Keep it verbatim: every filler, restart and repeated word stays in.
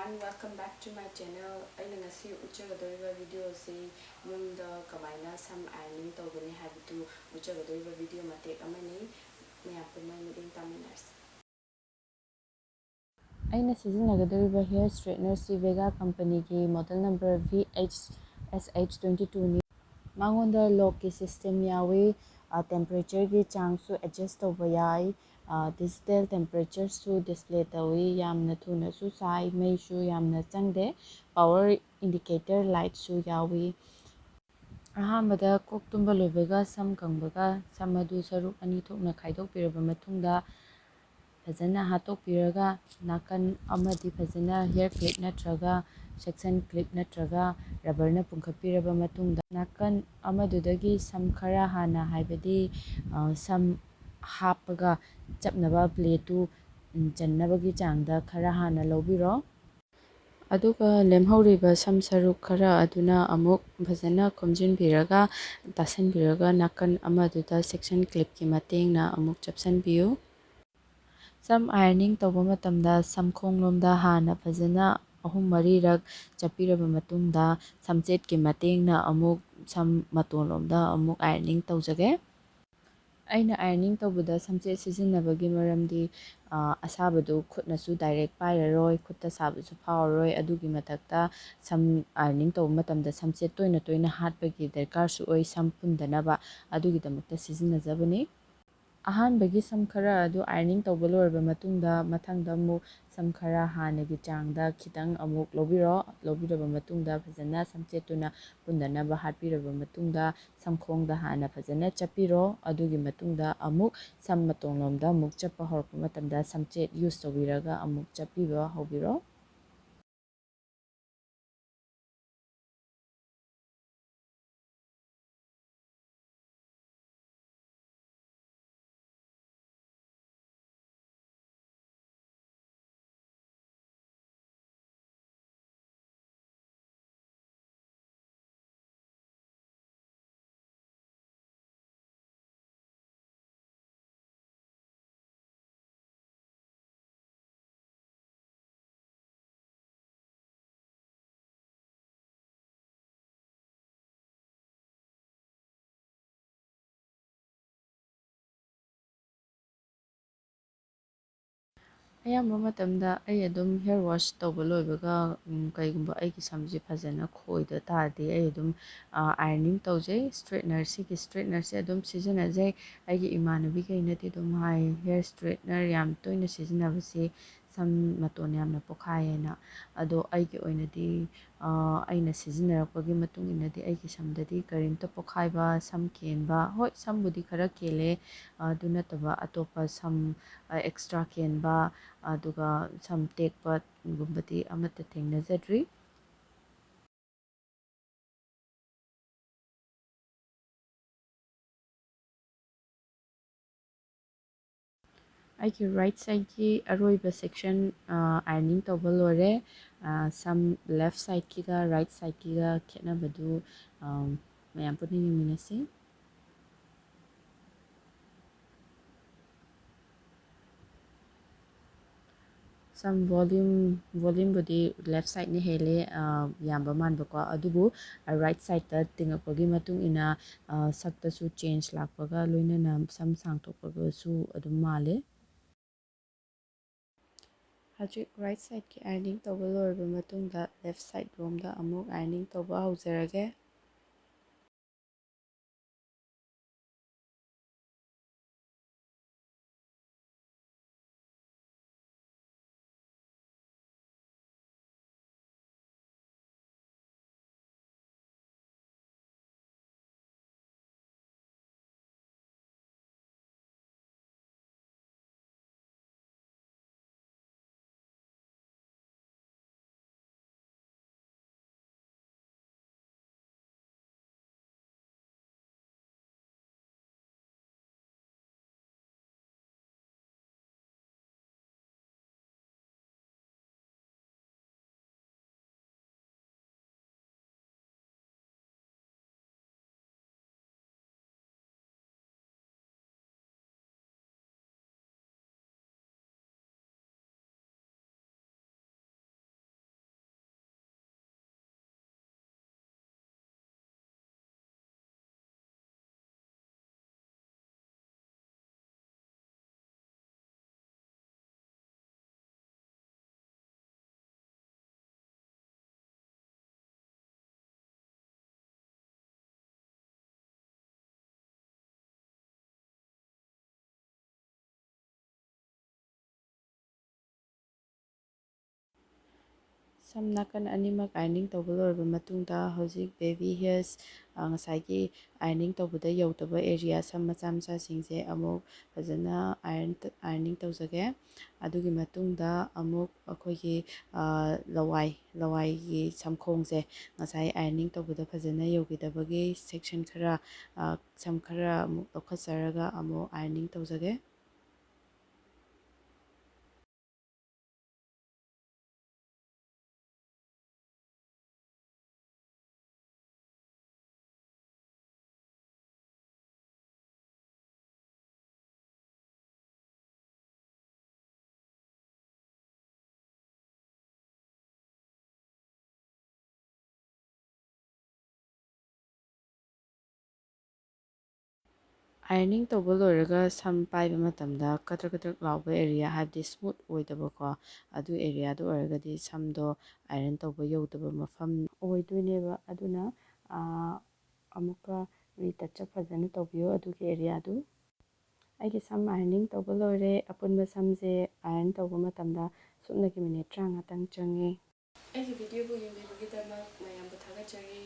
And welcome back to my channel. ꯑꯩꯅ ꯉꯁꯤ ꯎꯠꯆꯒꯗꯧꯔꯤꯕ video ꯑꯁꯤ ꯌꯨꯝꯗ ꯀꯃꯥꯏꯅ ꯁꯝ ironing ꯇꯧꯒꯅꯤ ꯍꯥꯏꯕꯗꯨ ꯎꯠꯆꯒꯗꯧꯔꯤꯕ video ꯃꯇꯦꯛ ꯑꯃꯅꯤ꯫ ꯃꯌꯥꯝ ꯄꯨꯝꯅꯃꯛ ꯃꯤꯠꯌꯦꯡ ꯇꯥꯃꯤꯟꯅꯔꯁꯤ꯫ ꯑꯩꯅ ꯁꯤꯖꯤꯟꯅꯒꯗꯧꯔꯤꯕ hair straightener ꯁꯤ Vega company ꯒꯤ model number V H S H twenty two ꯅꯤ꯫ ꯃꯉꯣꯟꯗ lock ꯀꯤ system ꯌꯥꯎꯏ, ꯑ, temperature ꯒꯤ ꯆꯥꯡꯁꯨ adjust ꯇꯧꯕ ꯌꯥꯏ, ꯑ, digital temperature ꯁꯨ display ꯇꯧꯏ, ꯌꯥꯝꯅ ꯊꯨꯅꯁꯨ ꯁꯥꯏ, ꯃꯩꯁꯨ ꯌꯥꯝꯅ ꯆꯪꯗꯦ, power indicator light ꯁꯨ ꯌꯥꯎꯏ꯫ ꯑꯍꯥꯟꯕꯗ ꯀꯣꯛ ꯇꯨꯝꯕ ꯂꯣꯏꯕꯒ ꯁꯝ ꯀꯪꯕꯒ ꯁꯝ ꯑꯗꯨ ꯁꯔꯨꯛ ꯑꯅꯤ ꯊꯣꯛꯅ ꯈꯥꯏꯗꯣꯛꯄꯤꯔꯕ ꯃꯇꯨꯡꯗ, ꯐꯖꯅ ꯍꯥꯠꯇꯣꯛꯄꯤꯔꯒ ꯅꯥꯀꯟ ꯑꯃꯗꯤ ꯐꯖꯅ hair clip ꯅꯠꯇ꯭ꯔꯒ suction clip ꯅꯠꯇ꯭ꯔꯒ rubber ꯅ ꯄꯨꯟꯈꯠꯄꯤꯔꯕ ꯃꯇꯨꯡꯗ, ꯅꯥꯀꯟ ꯑꯃꯗꯨꯗꯒꯤ ꯁꯝ ꯈꯔ ꯍꯥꯟꯅ, ꯍꯥꯏꯕꯗꯤ, ꯑ, ꯁꯝ ꯍꯥꯞꯄꯒ ꯆꯞꯅꯕ plate ꯇꯨ, ꯎꯝ, ꯆꯟꯅꯕꯒꯤ ꯆꯥꯡꯗ ꯈꯔ ꯍꯥꯟꯅ ꯂꯧꯕꯤꯔꯣ꯫ ꯑꯗꯨꯒ ꯂꯦꯝꯍꯧꯔꯤꯕ ꯁꯝ ꯁꯔꯨꯛ ꯈꯔ ꯑꯗꯨꯅ ꯑꯃꯨꯛ ꯐꯖꯅ ꯈꯣꯝꯖꯤꯟꯕꯤꯔꯒ, ꯇꯥꯁꯟꯕꯤꯔꯒ ꯅꯥꯀꯟ ꯑꯃꯗꯨꯗ suction clip ꯀꯤ ꯃꯇꯦꯡꯅ ꯑꯃꯨꯛ ꯆꯞꯁꯤꯟꯕꯤꯌꯨ꯫ ꯁꯝ ironing ꯇꯧꯕ ꯃꯇꯝꯗ ꯁꯝꯈꯣꯡ ꯂꯣꯝꯗ ꯍꯥꯟꯅ ꯐꯖꯅ ꯑꯍꯨꯝ ꯃꯔꯤꯔꯛ ꯆꯞꯄꯤꯔꯕ ꯃꯇꯨꯡꯗ, ꯁꯝꯆꯦꯠꯀꯤ ꯃꯇꯦꯡꯅ ꯑꯃꯨꯛ ꯁꯝ ꯃꯇꯣꯟ ꯂꯣꯝꯗ ꯑꯃꯨꯛ ironing ꯇꯧꯖꯒꯦ꯫ ꯑꯩꯅ ironing ꯇꯧꯕꯗ ꯁꯝꯆꯦꯠ ꯁꯤꯖꯤꯟꯅꯕꯒꯤ ꯃꯔꯝꯗꯤ, ꯑ, ꯑꯁꯥꯕꯗꯨ ꯈꯨꯠꯅꯁꯨ direct ꯄꯥꯏꯔꯔꯣꯏ, ꯈꯨꯠꯇ ꯁꯥꯕꯁꯨ ꯐꯥꯎꯔꯔꯣꯏ꯫ ꯑꯗꯨꯒꯤ ꯃꯊꯛꯇ ꯁꯝ ironing ꯇꯧꯕ ꯃꯇꯝꯗ ꯁꯝꯆꯦꯠ ꯇꯣꯏꯅ ꯇꯣꯏꯅ ꯍꯥꯠꯄꯒꯤ ꯗꯔꯀꯥꯔꯁꯨ ꯑꯣꯏ, ꯁꯝ ꯄꯨꯟꯗꯅꯕ, ꯑꯗꯨꯒꯤꯗꯃꯛꯇ ꯁꯤꯖꯤꯟꯅꯖꯕꯅꯤ꯫ ꯑꯍꯥꯟꯕꯒꯤ ꯁꯝ ꯈꯔ ꯑꯗꯨ ironing ꯇꯧꯕ ꯂꯣꯏꯔꯕ ꯃꯇꯨꯡꯗ, ꯃꯊꯪꯗ ꯑꯃꯨꯛ ꯁꯝ ꯈꯔ ꯍꯥꯟꯅꯒꯤ ꯆꯥꯡꯗ ꯈꯤꯇꯪ ꯑꯃꯨꯛ ꯂꯧꯕꯤꯔꯣ꯫ ꯂꯧꯕꯤꯔꯕ ꯃꯇꯨꯡꯗ ꯐꯖꯅ ꯁꯝꯆꯦꯠꯇꯨꯅ ꯄꯨꯟꯗꯅꯕ ꯍꯥꯠꯄꯤꯔꯕ ꯃꯇꯨꯡꯗ, ꯁꯝꯈꯣꯡꯗ ꯍꯥꯟꯅ ꯐꯖꯅ ꯆꯞꯄꯤꯔꯣ꯫ ꯑꯗꯨꯒꯤ ꯃꯇꯨꯡꯗ ꯑꯃꯨꯛ ꯁꯝ ꯃꯇꯣꯟꯂꯣꯝꯗ ꯑꯃꯨꯛ ꯆꯞꯄ ꯍꯧꯔꯛꯄ ꯃꯇꯝꯗ ꯁꯝꯆꯦꯠ use ꯇꯧꯕꯤꯔꯒ ꯑꯃꯨꯛ ꯆꯞꯄꯤꯕ ꯍꯧꯕꯤꯔꯣ꯫ ꯑꯌꯥꯝꯕ ꯃꯇꯝꯗ ꯑꯩ ꯑꯗꯨꯝ hair wash ꯇꯧꯕ ꯂꯣꯏꯕꯒ, ꯎꯝ, ꯀꯩꯒꯨꯝꯕ ꯑꯩꯒꯤ ꯁꯝꯁꯦ ꯐꯖꯅ ꯈꯣꯏꯗ ꯇꯥꯔꯗꯤ, ꯑꯩ ꯑꯗꯨꯝ, ꯑ, ironing ꯇꯧꯖꯩ꯫ Straightener, ꯁꯤꯒꯤ straightenerꯁꯦ ꯑꯗꯨꯝ ꯁꯤꯖꯤꯟꯅꯖꯩ꯫ ꯑꯩꯒꯤ ꯏꯃꯥꯟꯅꯕꯤꯈꯩꯅꯗꯤ ꯑꯗꯨꯝ ꯍꯥꯏ, hair straightener ꯌꯥꯝ ꯇꯣꯏꯅ ꯁꯤꯖꯤꯟꯅꯕꯁꯦ ꯁꯝ ꯃꯇꯣꯟ ꯌꯥꯝꯅ ꯄꯣꯛꯈꯥꯏꯌꯦꯅ꯫ ꯑꯗꯣ ꯑꯩꯒꯤ ꯑꯣꯏꯅꯗꯤ, ꯑ, ꯑꯩꯅ ꯁꯤꯖꯤꯟꯅꯔꯛꯄꯒꯤ ꯃꯇꯨꯡ ꯏꯟꯅꯗꯤ ꯑꯩꯒꯤ ꯁꯝꯗꯗꯤ ꯀꯔꯤꯝꯇ ꯄꯣꯛꯈꯥꯏꯕ, ꯁꯝ ꯀꯦꯟꯕ, ꯍꯣꯏ, ꯁꯝꯕꯨꯗꯤ ꯈꯔ ꯀꯦꯜꯂꯦ, ꯑꯗꯨ ꯅꯠꯇꯕ ꯑꯇꯣꯞꯄ ꯁꯝ, ꯑ, extra ꯀꯦꯟꯕ, ꯑꯗꯨꯒ ꯁꯝ ꯇꯦꯛꯄꯒꯨꯝꯕꯗꯤ ꯑꯃꯠꯇ ꯊꯦꯡꯅꯖꯗ꯭ꯔꯤ꯫ ꯑꯩꯒꯤ right sideꯀꯤ ꯑꯔꯣꯏꯕ section, ꯑ, ironing ꯇꯧꯕ ꯂꯣꯏꯔꯦ꯫ ꯑ, ꯁꯝ left sideꯀꯤꯒ right sideꯀꯤꯒ ꯈꯦꯠꯅꯕꯗꯨ, ꯑ, ꯃꯌꯥꯝ ꯄꯨꯟꯅ ꯌꯦꯡꯃꯤꯟꯅꯁꯤ꯫ ꯁꯝ volume, volumeꯕꯨꯗꯤ left sideꯅ ꯍꯦꯜꯂꯦ, ꯑ, ꯌꯥꯝꯕ ꯃꯥꯟꯕꯀꯣ, ꯑꯗꯨꯕꯨ right sideꯇ ꯇꯤꯡꯉꯛꯄꯒꯤ ꯃꯇꯨꯡ ꯏꯟꯅ, ꯑ, ꯁꯛꯇꯁꯨ change ꯂꯥꯛꯄꯒ ꯂꯣꯏꯅꯅ ꯁꯝ ꯁꯥꯡꯊꯣꯛꯄꯒꯁꯨ ꯑꯗꯨꯝ ꯃꯥꯜꯂꯦ꯫ ꯍꯧꯖꯤꯛ right sideꯀꯤ ironing ꯇꯧꯕ ꯂꯣꯏꯔꯕ ꯃꯇꯨꯡꯗ left side ꯔꯣꯝꯗ ꯑꯃꯨꯛ ironing ꯇꯧꯕ ꯍꯧꯖꯔꯒꯦ꯫ ꯁꯝ ꯅꯥꯀꯟ ꯑꯅꯤꯃꯛ ironing ꯇꯧꯕ ꯂꯣꯏꯔꯕ ꯃꯇꯨꯡꯗ, ꯍꯧꯖꯤꯛ baby hairs, ꯑ, ꯉꯁꯥꯏꯒꯤ ironing ꯇꯧꯕꯗ ꯌꯧꯗꯕ area, ꯁꯝ ꯃꯆꯥ ꯃꯆꯥꯁꯤꯡꯁꯦ ꯑꯃꯨꯛ ꯐꯖꯅ iron, ironing ꯇꯧꯖꯒꯦ꯫ ꯑꯗꯨꯒꯤ ꯃꯇꯨꯡꯗ ꯑꯃꯨꯛ ꯑꯩꯈꯣꯏꯒꯤ, ꯑ, ꯂꯋꯥꯏ, ꯂꯋꯥꯏꯒꯤ ꯁꯝꯈꯣꯡꯁꯦ, ꯉꯁꯥꯏ ironing ꯇꯧꯕꯗ ꯐꯖꯅ ꯌꯧꯈꯤꯗꯕꯒꯤ section ꯈꯔ, ꯑ, ꯁꯝ ꯈꯔ ꯑꯃꯨꯛ ꯂꯧꯈꯠꯆꯔꯒ ꯑꯃꯨꯛ ironing ꯇꯧꯖꯒꯦ꯫ Ironing ꯇꯧꯕ ꯂꯣꯏꯔꯒ ꯁꯝ ꯄꯥꯏꯕ ꯃꯇꯝꯗ ꯀꯗ꯭ꯔꯛ ꯀꯗ꯭ꯔꯛ ꯂꯥꯎꯕ area, ꯍꯥꯏꯕꯗꯤ smooth ꯑꯣꯏꯗꯕꯀꯣ, ꯑꯗꯨ areaꯗꯨ ꯑꯣꯏꯔꯒꯗꯤ ꯁꯝꯗꯣ iron ꯇꯧꯕ ꯌꯧꯗꯕ ꯃꯐꯝ ꯑꯣꯏꯗꯣꯏꯅꯦꯕ꯫ ꯑꯗꯨꯅ, ꯑꯥ, ꯑꯃꯨꯛꯀ retouch up ꯐꯖꯅ ꯇꯧꯕꯤꯌꯣ ꯑꯗꯨꯒꯤ areaꯗꯨ꯫ ꯑꯩꯒꯤ ꯁꯝ ironing ꯇꯧꯕ ꯂꯣꯏꯔꯦ꯫ ꯑꯄꯨꯟꯕ ꯁꯝꯁꯦ iron ꯇꯧꯕ ꯃꯇꯝꯗ ꯁꯨꯞꯅꯒꯤ minute ꯇꯔꯥꯃꯉꯥꯇꯪ ꯆꯪꯉꯤ꯫ ꯑꯩꯒꯤ videoꯕꯨ ꯌꯦꯡꯕꯤꯕꯒꯤꯗꯃꯛ ꯃꯌꯥꯝꯕꯨ ꯊꯥꯒꯠꯆꯔꯤ꯫